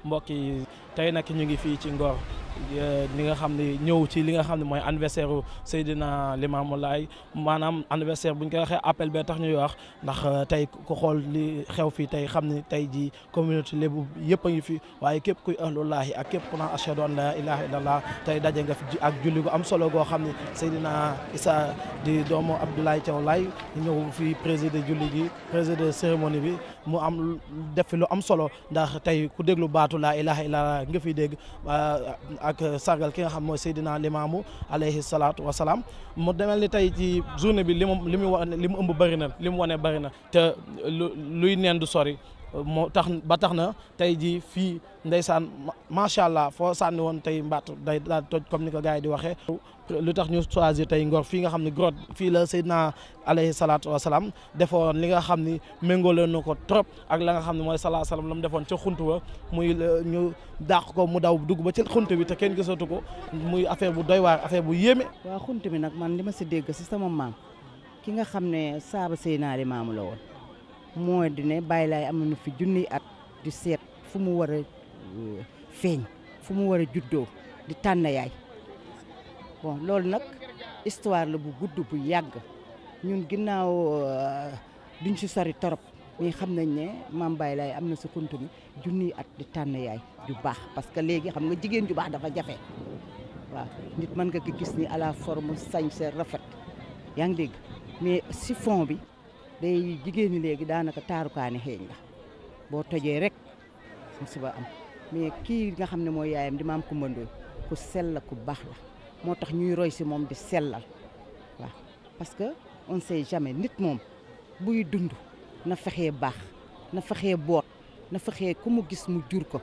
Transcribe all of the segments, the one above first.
mbokk yi tey nag ñu ngi fii ci Ngor li nga xam ne ñëw ci li nga xam ne mooy anniversaire u Seydina Limamou Laye maanaam anniversaire bu ñu koy waxee appel bee tax ñuy wax ndax tey ku xool li xew fii tey xam ne tey ji communauté lébu yëpp a ngi fi waaye képp kuy ahlullaahi ak képp ku naan ashhadu an la ilaha illallah tey daje nga fi ak julli gu am solo goo xam ne Seydina Issa di doomu Abdoulaye Thiaw Laye ñëw fii présider julli gi présider cérémonie bi mu am def fi lu am solo ndax tey ku déglu baatu laa ilaha illallah nga fi dégg ak sargal ki nga xam mooy Seydina Limamou alayhi salaatu wa salaam mu demel ni tey ci journée bi li mu ëmb bëri na li mu wane bëri na te luy neen du sori moo tax ba tax na tey jii fii ndeysaan macha allah foo sànni woon tey mbaat day daal toj comme ni ko gars yi di waxee. lu tax ñu choisir tey Ngor fii nga xam ne grotte fii la Seydina alayhi salaatu wa salaam defoon li nga xam ni méngóole na ko trop ak la nga xam ne mooy salaa salaam la mu defoon ca xunt wa muy ñu dàq ko mu daw dugg ba ci xunt bi te kenn gisatu ko muy affaire bu doy waar affaire bu yéeme. waaw xunt bi nag man li ma si dégg si sama maam ki nga xam ne saaba Seydina Limamou la woon moo di ne Baye Laye am na fi junniy at di seet fu mu war a feeñ fu mu war a juddoo di tànn yaay. bon loolu nag histoire la bu gudd bu yàgg ñun ginnaaw duñ si sori torop mais xam nañ ne maam Baye Laye am na sa xunt mi junniy at di tànn yaay ju baax parce que léegi xam nga jigéen ju baax dafa jafe waaw nit mën nga ko gis ni à la forme sañse rafet yaa ngi dégg mais si fond bi day jigéen ñi léegi daanaka taarukaani xeeñ la boo tojee rek musiba am mais kii nga xam ne mooy yaayam di maam Coumba Ndoye ku sell ku baax la moo tax ñuy roy si moom di sellal waaw parce que on sait jamais nit moom buy dund na fexee baax na fexee boot na fexee ku mu gis mu jur ko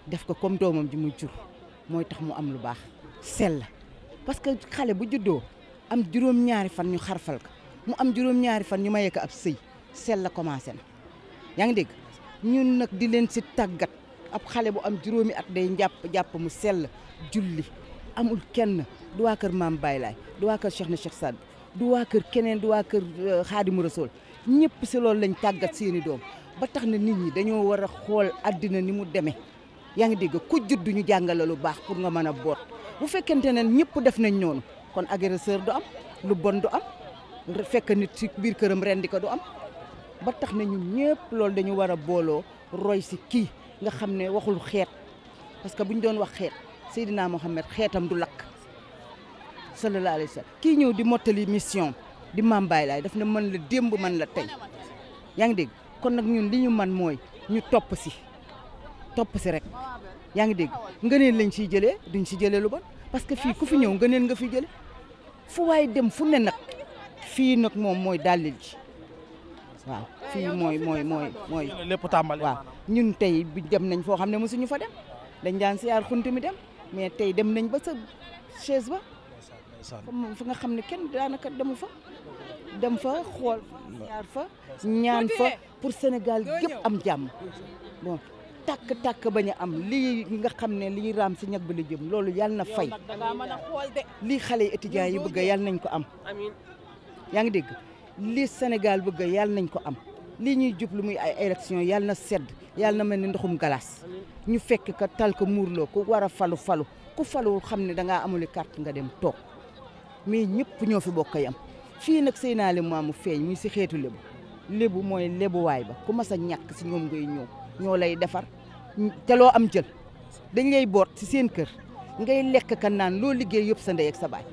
def ko comme doomam ji mu jur mooy tax mu am lu baax sell parce que xale bu juddoo am juróom-ñaari fan ñu xarfal ko mu am juróom-ñaari fan ñu maye ko ab sëy sell la commencé na yaa ngi dégg ñun nag di leen si tàggat ab xale bu am juróomi at day jàpp mu sell julli amul kenn du waa kër maam Baye Laye du waa kër Cheikh na Cheikh Saad du waa kër keneen du waa kër Xaadimu Rasuul ñëpp si loolu lañ tàggat seeni doom ba tax na nit ñi dañoo war a xool àddina ni mu demee yaa ngi dégg ku judd ñu jàngale lu baax pour nga mën a boot bu fekkente ne ñëpp def nañ noonu kon agresseur du am lu bon du am fekk nit ci biir këram rendi ko du am ba tax na ñun ñëpp loolu dañu war a booloo roy si kii nga xam ne waxul xeet parce que bu ñu doon wax xeet Seydina Mohamed xeetam du lakk sallallahu alayhi wa sallam kii ñëw di mottali mission di maam Baye Laye daf ne man la démb man la tey yaa ngi dégg kon nag ñun li ñu man mooy ñu topp si rek yaa ngi dégg ngëneel lañ siy jëlee duñ si jëlee lu bon parce que fii ku fi ñëw ngëneel nga fi jële fu waay dem fu ne nag fii nag moom mooy dàllil ji waaw fii mooy lépp tàmbali waaw ñun tey bi dem nañ foo xam ne mosuñu fa dem dañ daan siyaar xunt mi dem mais tey dem nañ ba sa chaise ba fa nga xam ne kenn daanaka demu fa dem fa xool siyaar fa ñaan fa pour Sénégal gépp am jàmm bon tàkk bañ a am lii nga xam ne lii raam si ñag ba la jëm loolu yàlla na fay lii xale yi étudiants yi bëgg yàlla nañ ko am yaa ngi dégg lii Sénégal bëgg yàlla nañ ko am lii ñuy jublu muy ay élection yàlla na sedd yàlla na mel ni ndoxum galas ñu fekk ka tal ko muurloo ku war a falu ku faluwul xam ne dangaa amuli carte nga dem toog mais ñëpp ñoo fi bokk yam fii nag Seydina Limamou feeñ muy si xeetu lébu mooy lébuwaay ba ku mas a ñàkk si ñoom ngay ñoo lay defar te loo am jël dañ lay boot si seen kër ngay lekk ka naan loo liggéey yëpp sa ndey ak sa baay